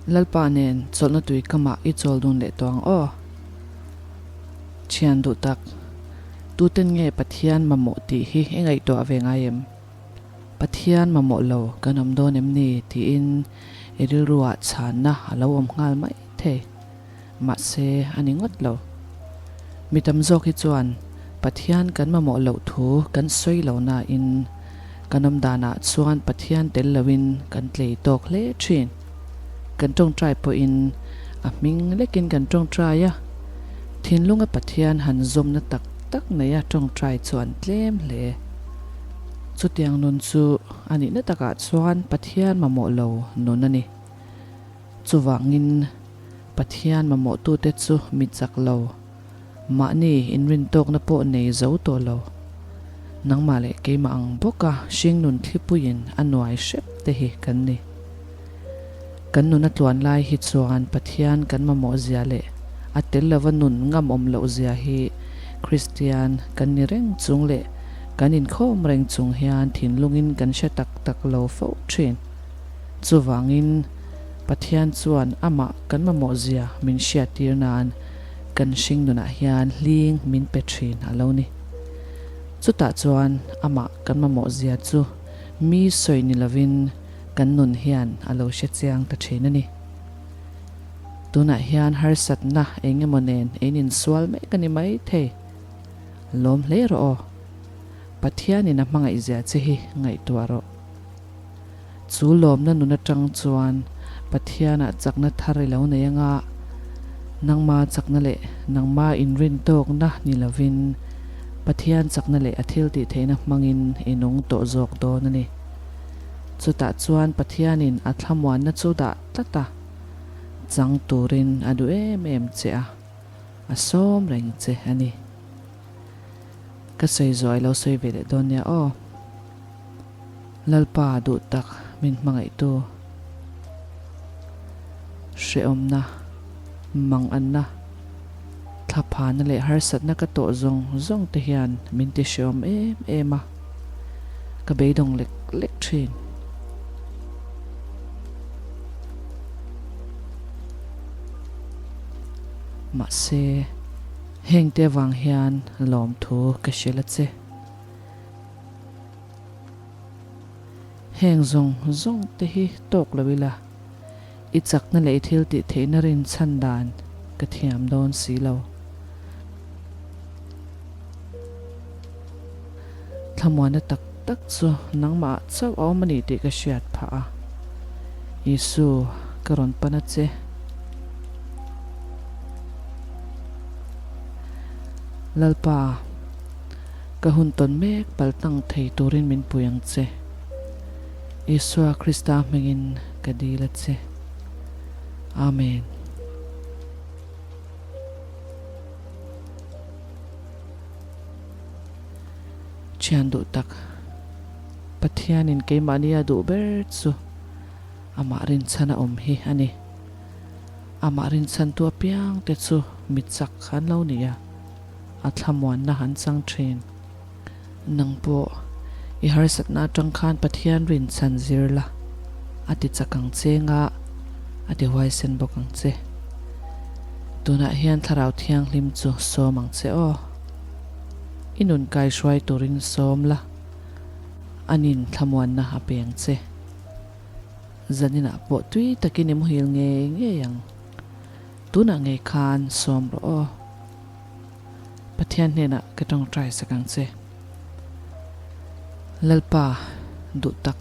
Lalpa nen chawlhna tui kamah i chawl dun leh tawh ang aw. Thian duh tak, tuten nge Pathian mamawh tih hi i ngaihtuah ve ngai em? Pathian mamawh lo kan awm dawn em ni tiin i rilruah chhanna a lo awm nghal mai thei. Mahse, a ni ngawt lo. Mi tam zawk hi chuan Pathian kan mamawh loh thu kan sawi lo nain kan awm danah chuan Pathian tel loin kan tlei tawk hle thin. Kan tawngtai pawhin a hming lekin kan tawngtai a, thinlunga Pathian han zawmna tak tak neia tawngtai chu an tlem hle. Chutiang nun chu a nihna takah chuan Pathian mamawh lo nun a ni. Chuvangin Pathian mamawhtute chu mi chak lo, mahni inrintawkna pawh nei zo tawh lo. Nangmah leh keimah ang bawka hringnun thlipuiin a nuai hrep te hi kan ni. Kan nun a tluan lai hi chuan Pathian kan mamawh zia leh a tel lova nun ngam awm loh zia hi Kristian kan ni reng chung leh kan inkhawm reng chung hian thinlungin kan hre tak tak lo fo thin. Chuvangin, Pathian chuan amah kan mamawh zia min hriattir nan kan hringnunah hian hling min pe thin a lo ni. Chutah chuan amah kan mamawh zia chu mi sawi ni lovin kan nun hian a lo hre chiang ta thin a ni. Tunah hian harsatna eng emaw nen ein insual mek a ni mai thei. Lawm hle rawh aw. Pathianin a hmangaih zia che hi ngaihtuah rawh. Chu lawmna nun atang chuan Pathianah chakna thar i lo nei anga, nangma chakna leh nangma inrintawkna ni lovin Pathian chakna leh a thiltihtheihna hmangin i nung tawh zawk dawn a ni. Chutah chuan Pathianin a thlamuanna chu dah tlat a, chang turin a duh em em che a, a sawm reng che a ni. Ka sawi zuai lo sawi ve leh dawn nia aw. Lalpa duh tak min hmangaihtu. Hrehawmna, manganna, thlaphana leh harsatna ka tawh zawng zawng te hian min ti hrehawm em em a, ka beidawng lek lek thin. Mahse, hengte avang hian lawmthu ka hrilh a che. Heng zawng zawng te hi tawk lo ila, i chakna leh i thil tih theihna rinchhan dan ka thiam dawn si lo. Thlamuanna tak tak chu nangmah ah chauh a awm a ni tih ka hriat phah a, Isu ka rawn pan a che. Lalpa. Ka hun tawn mek paltlang thei turin min pui ang che. Isua Krista hmingin ka dil a che. Amen. Thian duh tak, Pathianin keimahni a duh ber chu amah rinchhan a awm hi a ni. Amah rinchhantu apiangte chu mi chak an lo ni a. A thlamuanna an chang thin. Nang pawh i harsatna atang khan Pathian rinchhan zir la, a ti chak ang che nga, a ti huaisen bawk ang che. Tunah hian Thlarau Thianghlim chu sawm ang che aw. I nun kaihruai turin sawm la, anin thlamuanna a pe ang che. Zaninah pawh tui takin i muhil ngei ngei ang. Tunah ngei khan sawm rawh aw. Pathian hnenah ka tawngtai sak ang che. Lalpa duh tak,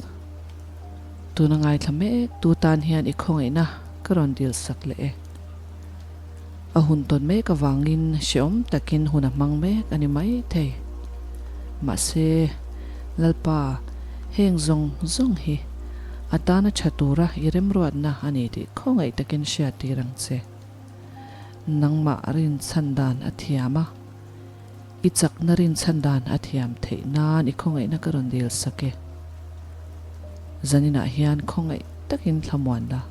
tuna ngaithla mek tu tan hian i khawngaihna ka rawn dil sak leh e. A hun tawn mek avangin hrehawm takin hun a hmang mek a ni mai thei. Mahse, Lalpa, heng zawng zawng hi a tana tha tura i remruatna a ni tih khawngaih takin hriattir ang che. Nangmah rinchhan dan a thiam a, i chakna rinchhan dan a thiam theih nan i khawngaihna ka rawn dil sak e. Zaninah hian khawngaih takin thlamuan la,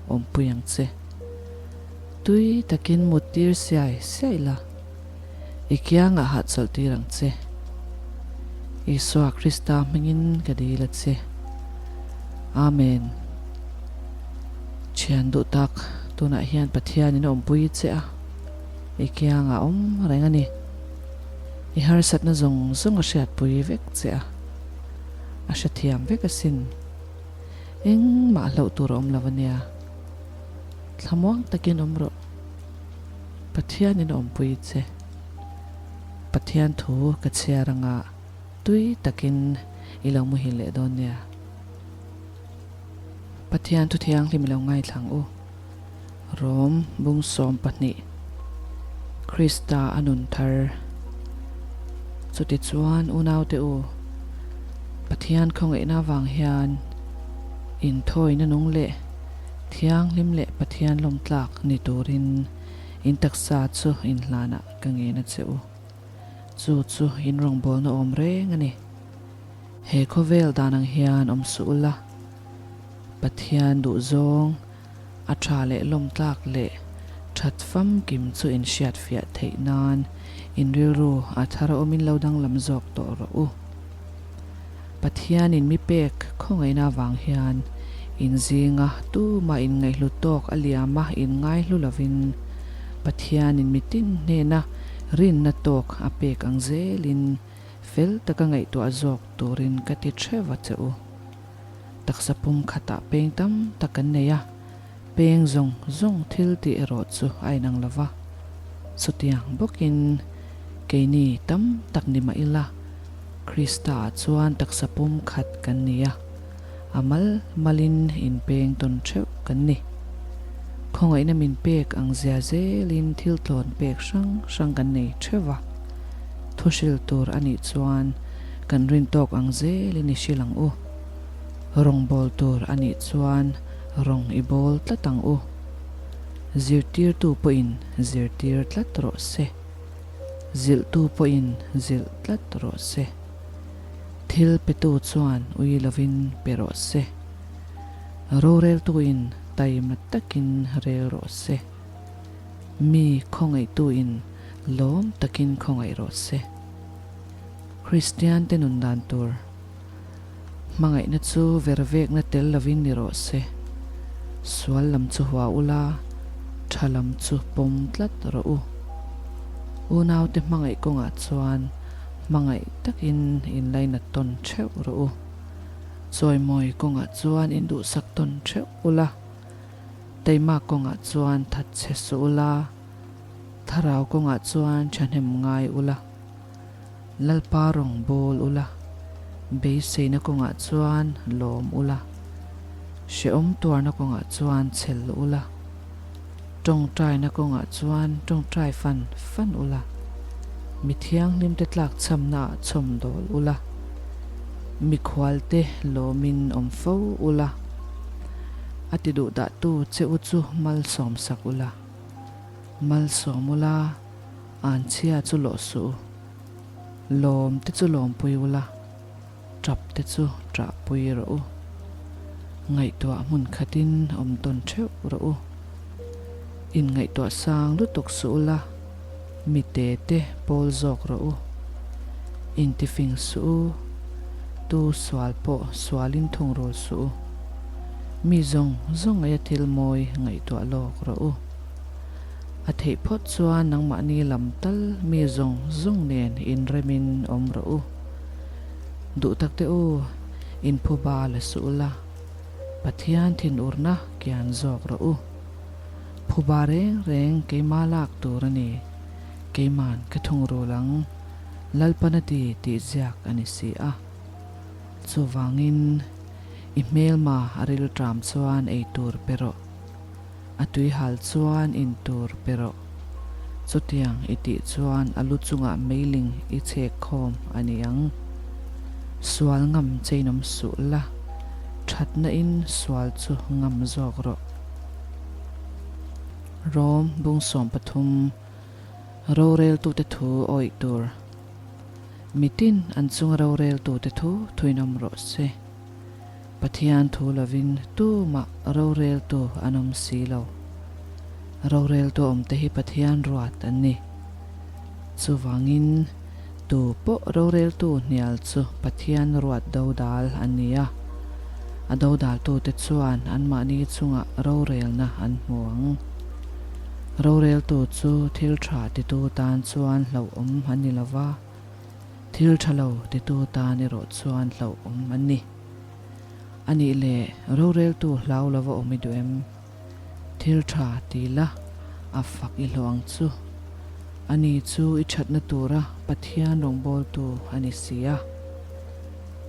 awmpui ang che. Tui takin mut tir siai siai la, i kiangah hahchawlh tir ang che. Isua Krista hmingin ka dil a che. Amen. Thian duh tak, tunah hian Pathianin a awmpui che a, i kiangah awm reng a ni. I harsatna zawng zawng a hriatpui vek che a, a hrethiam vek asin. Engmah hlauh tur a awm lo a nia. Thlamuang takin awm rawh. Pathianin a awmpui che. Pathian thu ka chhiar anga tui takin i lo muhil leh dawn nia. Pathian thu thianghlim i lo ngaithla ang u. Rom bung 12 Krista a nun thar. Chutichuan unaute u, Pathian khawngaihna avang hian inthawina nung leh thianghlim leh Pathian lawmtlak ni turin in taksa chu inhlanah ka ngen a che u. Chu chu in rawngbawlna awm reng a ni. He khawvel dan ang hian awm suh ula, Pathian duhzawng a tha leh lawmtlak leh that famkim chu in hriatfiah theih nan in rilru a thar a awmin lo danglam zawk tawh rawh u. Pathianin mi pek khawngaihna avang hian in zinga tumah in ngaihlu tawk a liam a in ngaihlu lovin Pathianin mitin hnena rinna tawk a pek ang zelin Fel taka ngaihtuah zawk turin ka ti theuh a che u. Taksa pum khatah peng tam tak kan nei a, peng zawng zawng thil tih erawh chu a inang lo va. Chutiang bawkin keini tam tak ni mah ila, Krista-ah chuan taksa pum khat kan ni a, a mal malin inpeng tawn theuh kan ni. Khawngaihna min pek ang zia zelin thil tlawn pek hrang hrang kan nei theuh va. Thu hril tur a nih chuan kan rin tawk ang zelin i hril ang u. Rawng bawl tur a nih chuan rawng i bawl tlat ang u. Zirtirtu pawhin zirtir tlat rawh se. Zilhtu pawhin zilh tlat rawh se. Thil petu chuan ui lovin pe rawh se. Roreltuin taima takin rel rawh se. Mi khawngaihtuin lawm takin khawngaih rawh se. Kristiante nun dan tur hmangaihna chu vervekna tel lovin ni rawh se. Sual lam chu hua ula, tha lam chu pawm tlat rawh u. Unaute hmangaih kawngah chuan hmangaih takin inlainat tawn theuh rawh u. Chawimawi kawngah chuan induhsak tawn theuh ula. Taima kawngah chuan that che suh ula, Thlarau kawngah chuan thahnem ngai ula, Lalpa rawng bawl ula, Beiseina kawngah chuan lawm ula, Hrehawm tuarna kawngah chuan chhel ula, Tawngtaina kawngah chuan tawngtai fan fan ula, Mi thianghlimte tlakchhamnaah chhawmdawl ula, Mikhualte lawmin awm fo ula. A ti duh dahtu che u chu malsawm sak ula. Malsawm ula, anchhia chu lawh suh u. Lawm te chu lawmpui ula, tap te chu ṭahpui rawh u. Ngaihtuah hmun khatin awm tawn ṭheuh rawh u. Inngaihtuah sang lutuk suh ula, mi te te pawl zawk rawh u. Intifing suh u, tu sual pawh sualin thungrul suh u. Mi zawng zawng aia thil mawi ngaihtuah lawk rawh u. A theih phawt chuan nangmahni lam tal mi zawng zawng nen inremin awm rawh u. Duh tak te u, inphuba la suh ula, Pathian thinurna kian zawk rawh u. Phuba reng reng keima lak tur a ni, keiman ka thungrul ang, Lalpan a ti tih ziak a ni si a. Chuvangin, i hmelma a rilṭam chuan ei tur pe rawh, a tuihal chuan in tur pe rawh. Chutiang i tih chuan a lu chungah meiling i chhek khawm a ni ang. Sual ngam cheinawm suh la, ṭhatna in sual chu ngam zawk rawh. Rom bung 13 Roreltute thu awih tur Mitin an chunga roreltute thu thuinawm rawh se. Pathian thu lovin tumah roreltu an awm si lo. Roreltu awmte hi Pathian ruat an ni. Chuvangin tu pawh roreltu hnial chu Pathian ruat dodal an ni a. A dodaltute chuan anmahni chungah rorelna an hmu ang. Roreltu chu thil tha titu tan chuan hlauhawm an ni lo va, thil tha lo titu tan erawh chuan hlauhawm an ni. A nih leh roreltu hlau lova awm i duh em? Thil tha ti la, a fak i hlawh ang chu. Ani chu i thatna tura Pathian rawngbawltu a ni si a.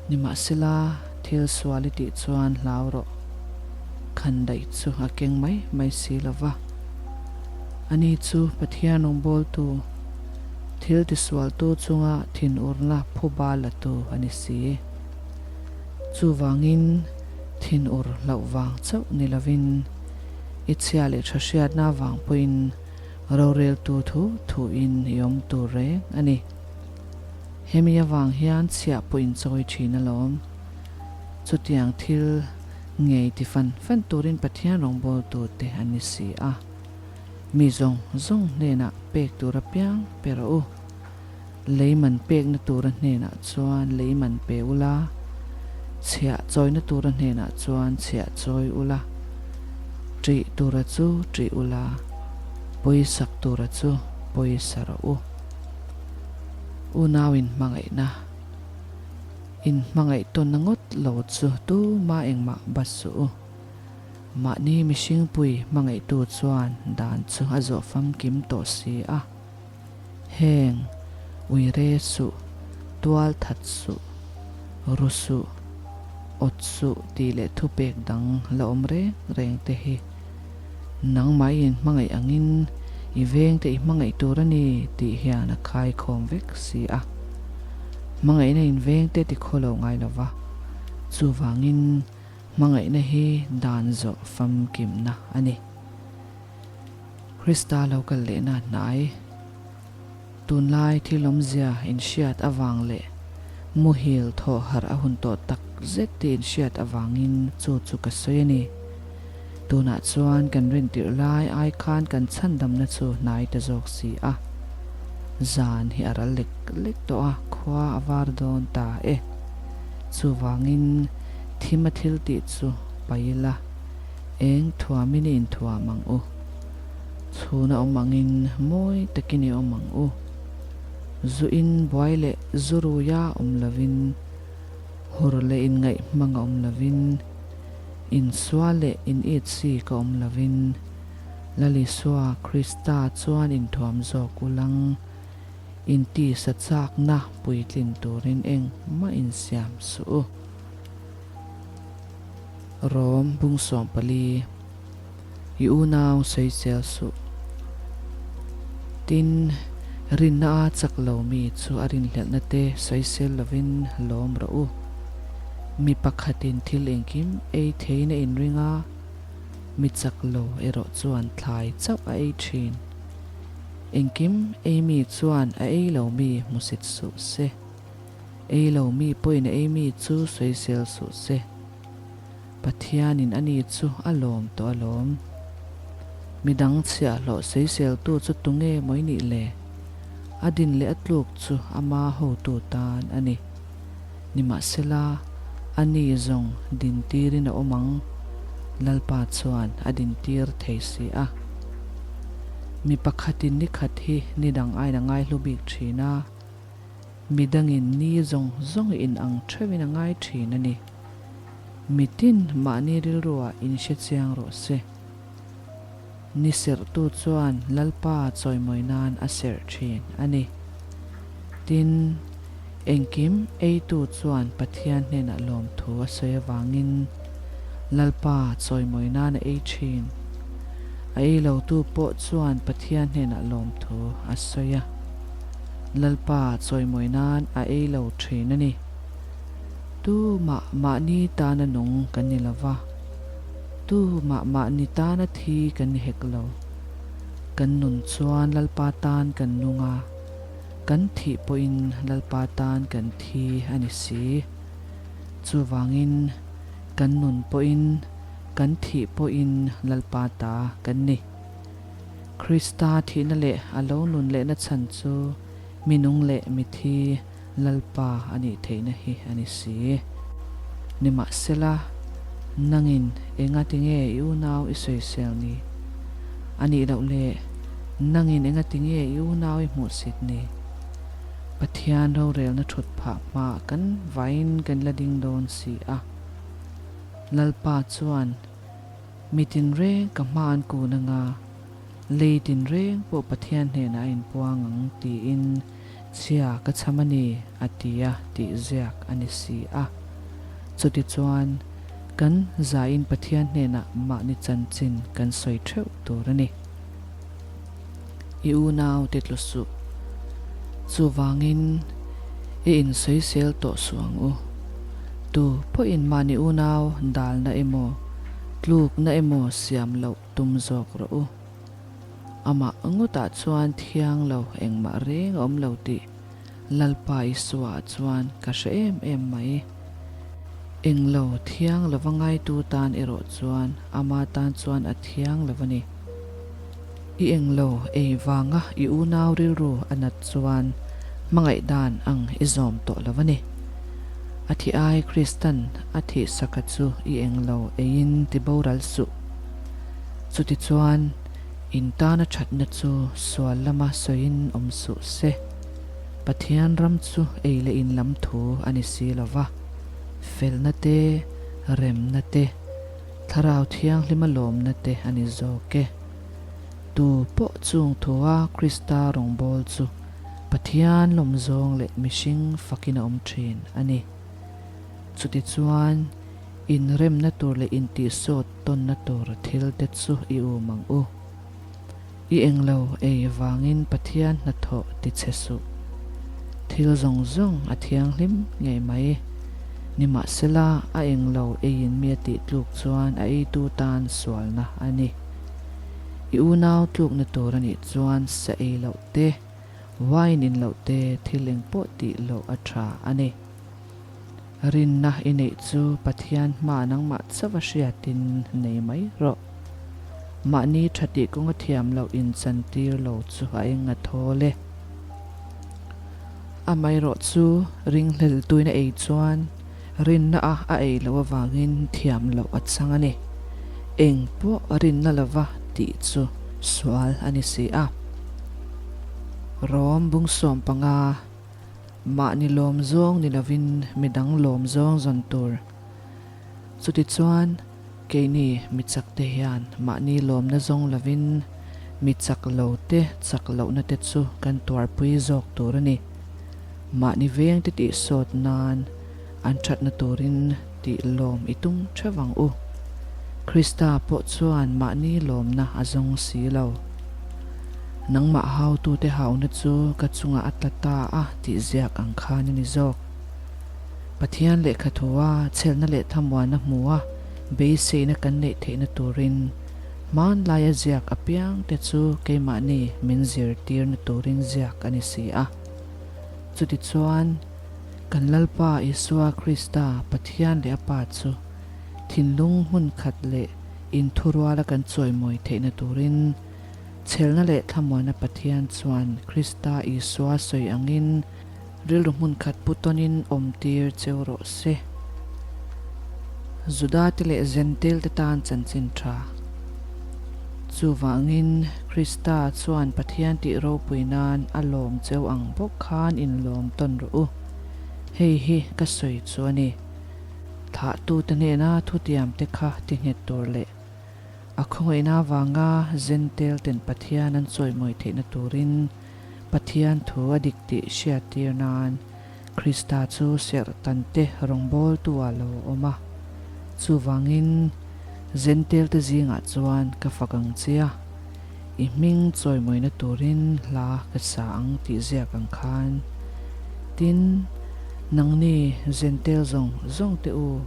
Nimahsela, thil sual i tih chuan hlau rawh. Khan daih chu a keng mai mai si lo va. Ani chu Pathian rawngbawltu, thil tisualtu chunga thinurna phuba latu a ni si. Chuvangin, thinur hlauh vang chauh ni lovin, i chhia leh tha hriatna vang pawhin roreltu thu thuin i awm tur reng a ni. Hemi avang hian chhiah pawh in chawi thin alawm. Chutiang thil ngei ti fan fan turin Pathian rawngbawltute an ni si a. Mi zawng zawng hnenah pek tur apiang pe rawh u. Lei man pekna tura hnenah chuan lei man pe ula, chhiah chawina tura hnenah chuan chhiah chawi ula, ṭih tura chu ṭih ula, pawisak tura chu pawisa rawh u. Unau inhmangaihna, inhmangaih tawnna ngawt lo chu tuma engmah bat suh u. Mahni mihringpui hmangaihtu chuan dan chu a zawh famkim tawh si a. Heng, uire suh, tual that suh, ru suh, awt suh tih leh thupek dang la awm reng reng te hi nangmah i inhmangaih angin i vengte i hmangaih tur a ni tih hian a khaikhawm vek si a. Hmangaihna in vengte ti khaw lo ngai lo va, chuvangin hmangaihna hi dan zawh famkimna a ni. Krista lo kal lehna hnai. Tunlai thil awmzia inhriat avang leh muhil thawh harh a hun tawh tak zet tih inhriat avangin chu chu ka sawi a ni. Tunah chuan kan rintirh lai ai khan kan chhandamna chu hnai ta zawk si a. Zan hi a ral lek lek tawh a, khua a var dawn ta e. Chuvangin thim a thil tih chu paih ila. Eng thuamin i inthuam ang u? Chhuna awm angin mawi takin i awm ang u. Zu in buai leh zu ruia awm lovin, hur leh inngaih hmanga awm lovin, insual leh in it si ka awm lovin, Lal Isua Krista chuan inthuam zawk u lang, intisa chakna puitlin turin engmah insiam suh u. Rom bung 14, I unau sawisel suh. Tin, rinna a chak lo mi chu a rinhlelhna te sawisel lovin lawm rawh u. Mi pakhatin thil engkim ei theiin a inring a, mi chak lo erawh chuan thlai chauh a ei thin. Engkim ei mi chuan a ei lo mi hmusit suh se. Ei lo mi pawhin a ei mi chu sawisel suh se. Pathianin a ni chu a lawm tawh alawm. Midang chhiahhlawh sawiseltu chu tunge maw i nih le? A din leh a tluk chu ama hotu tan a ni. Nimahsela, a ni zawng dintirin a awm ang, Lalpa chuan a dintir thei si a. Mi pakhatin ni khat hi ni dang aiin a ngaihlu bik thin a. Mi dangin ni zawng zawng in ang theuhin a ngai thin a ni. Mitin mahni rilruah in hre chiang rawh se. Ni serhtu chuan Lalpa chawimawi nan a serh thin a ni. Tin, engkim eitu chuan Pathian hnenah lawmthu a sawi avangin Lalpa chawimawi nan a ei thin. A ei lotu pawh chuan Pathian hnenah lawmthu a sawi a. Lalpa chawimawi nan a ei lo thin a ni. Tu mah mahni tana nung kan ni lo va, tu mah mahni tana thi kan ni hek lo. Kan nun chuan Lalpa tan kan nung a, kan thih pawhin Lalpa tan kan thi a ni si. Chuvangin kan nun pawhin kan thih pawhin Lalpa ta kan ni. Krista thihna leh a lo nun lehna chhan chu mi nung leh mi thi Lalpa a nih theihna hi a ni si. Nimahsela, Nangin engati nge i unau i sawisel ni? A nih loh le, nangin engati nge i unau i hmuhsit ni? Pathian rorelna thut phah hmaah kan vain kan la ding dawn si a. Lalpa chuan, Mi tinreng ka hma an kun anga, lei tinreng pawh Pathian hnenah a inpuang ang tiin chhia ka chham a ni, a ti a tih ziak a ni si a. Chutichuan, kan zain Pathian hnenah mahni chanchin kan sawi theuh tur a ni. I unau ti tlu suh. Chuvangin i insawisel tawh suh ang u. Tu pawhin mahni unau dalna emaw, tlukna emaw siam loh tum zawk rawh u. Amah ngawtah chuan thiang lo engmah reng a awm lo tih Lalpa Isua chuan ka hre em em mai. Englo thiang lova ngaitu tan erawh chuan ama tan chuan a thiang lo a ni. I englo ei vanga i unau rilru a nat chuan hmangaih dan ang i zawm tawh lo a ni. A thi ai Kristan a thih saka chu i englo eiin ti boral suh. Chutichuan in tana thatna chu sual lama sawiin awm suh se. Pathian ram chu ei leh in lam thu a ni si lo va, felna te, remna te, Thlarau Thianghlima lawmna te a ni zawk e. Tu pawh chung thua Krista rawngbâwl chu Pathian lawmzâwng leh mihring fakin a awm ṭhîn a ni. Chutichuan, inremna tûr leh intihsâwt tawnna tûr thilte chu i ûm ang u. I englo ei vangin Pathian hnathawh ti che suh. Thil zawng zawng a thianghlim ngei mai. Nimahsela, a englo eiin mi a tih tluk chuan a eitu tan sualna a ni. I unau tlukna tur a nih chuan sa ei loh te, wine in loh te, thil engpawh tih loh a tha a ni. Rinna i neih chu Pathian hma nangmah chauh a hriatin nei mai rawh. Mahni tha tih kawnga thiam loh inchantir lo chu a eng a thawl e. Amaherawh chu ringhlel tuina ei chuan rinna a a ei loh avangin thiam loh a chang a ni. Eng pawh rinna lova tih chu sual a ni si a. Rom bungsawm panga. Mahni lawm zawng ni lovin midang lawm zawng zawn tur. Chutichuan, keini mi chakte hian mahni lawmna zawng lovin mi chak lo te chak lohna te chu kan tuarpui zawk tur a ni. Mahni vengte tih sawt nan an thatna turin tih lawm i tum theuh ang u. Krista pawh chuan mahni lawmna a zawng si lo. Nangmah hautute hauna chu ka chungah a tla ta a tih ziak ang khan a ni zawk. Pathian lehkha thua chhelna leh thamuana hmua beiseina kan neih theihna turin hmanlaia ziak apiangte chu keimahni min zirtirna turin ziak a ni si a. Chutichuan, Kan Lalpa Isua Krista Pathian leh a Pa chu thinlung hmun khat leh inthuruala kan chawimawi theihna turin chhelna leh thlamuana Pathian chuan Krista Isua sawi angin rilru hmun khat pu tawnin awmtir cheu rawh se. Judate leh Zentilte tan chanchin tha. Chuvangin Krista chuan Pathian tih ropui nan a lawm cheu ang bawk khan inlawm tawn rawh u. Hei hi ka sawi chu a ni. Thlahtute hnena thutiamte kha ti nghet tur leh a khawngaihna avanga Zentel ten Pathian an chawimawi theihna turin Pathian thu a dik tih hriattir nan Krista chu serhtante rawngbawltu ah lo awm a. Chuvangin Zentelte zingah chuan ka fak ang che a, i hming chawimawina turin hla ka sa ang tih ziak ang khan. Tin, nangni Zentel zawng zawng te u,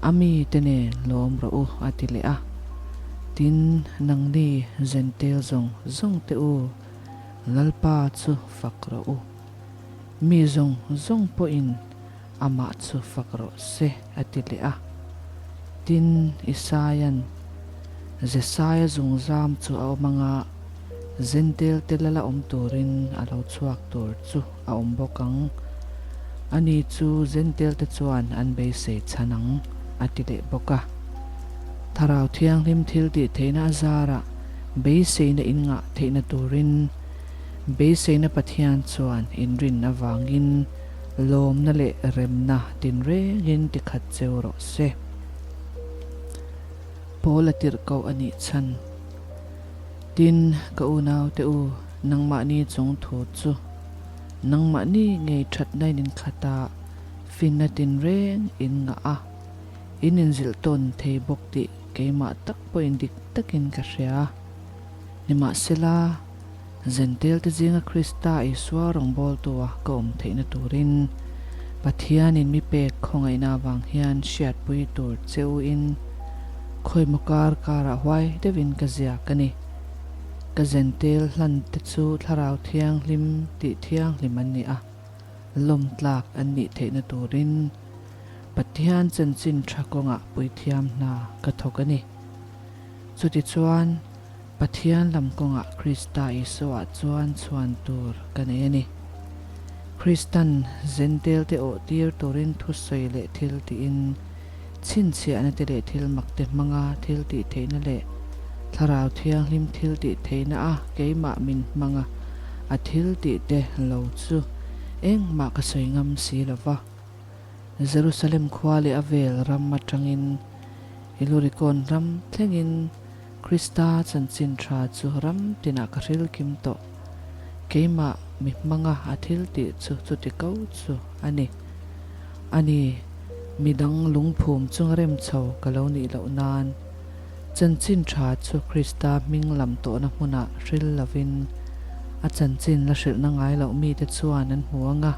a mi te nen lawm rawh u a ti leh a. Tin, nangni Zentel zawng zawng te u, Lalpa chu fak rawh u. Mi zawng zawng pawhin amah chu fak rawh se, a ti leh a. Tin, Isaia'n Jesaia zungzam chu a awm anga Zentel te lala awm turin a lo chhuak tur chu a awm bawk ang. Ani chu Zentel te chuan an beisei chhan ang, a ti leh bawk a. Thlarau Thianghlim thiltih theihna a zarah beiseina in ngah theihna turin beiseina Pathian chuan inrin avangin lawmna leh remna tinrengin tikhat cheu rawh se. Paul a tirh koh a nih chhan. Tin, ka unaute u, nangmahni chung thu chu nangmahni ngei thatna in inkhat a, finna tinreng in ngah a, in inzilh tawn thei bawk tih keimah tak pawhin dik takin ka hria. Nimahsela, Zentelte zinga Krista Isua rawngbawltua ka awm theihna turin Pathianin mi pek khawngaihna avang hian hriatpui tur che u in khawimaw kar karah huai deuhin ka ziak a ni. Ka Zentel hlante chu Thlarau Thianghlim tih thianghlim an ni a, lawm tlak an nih theihna turin Pathian chanchin tha kawngah puithiam hna ka thawk a ni. Chutichuan, Pathian lam kawngah Krista Isuaah chuan chhuan tur ka nei a ni. Kristan Zentelte awh tir turin thusawi leh thil tiin, chhinchhiahna te leh thil mak te hmanga thil tih theihna leh Thlarau Thianghlim thil tih theihna a keimah min hmanga a thil tih te lo chu engmah ka sawi ngam si lo va. Jerusalem khua leh a vel ram atangin Ilurikawn ram thlengin Krista chanchin tha chu ram tinah ka hril kim tawh. Keimah mi hmanga a thil tih chu chuti ko chu a ni. A ni, midang lungphum chunga rem chho ka lo nih loh nan chanchin tha chu Krista hming lam tawhna hmunah hril lovin a chanchin la hrilhna ngai loh mite chuan an hmu ang a,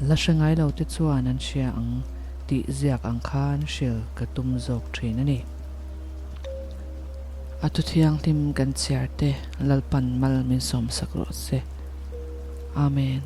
la hre ngai lote chuan an hria ang tih ziak ang khan hril ka tum zawk thin a ni. A thu thianghlim kan chhiar te Lalpan mal min sawmsak rawh se. Amen.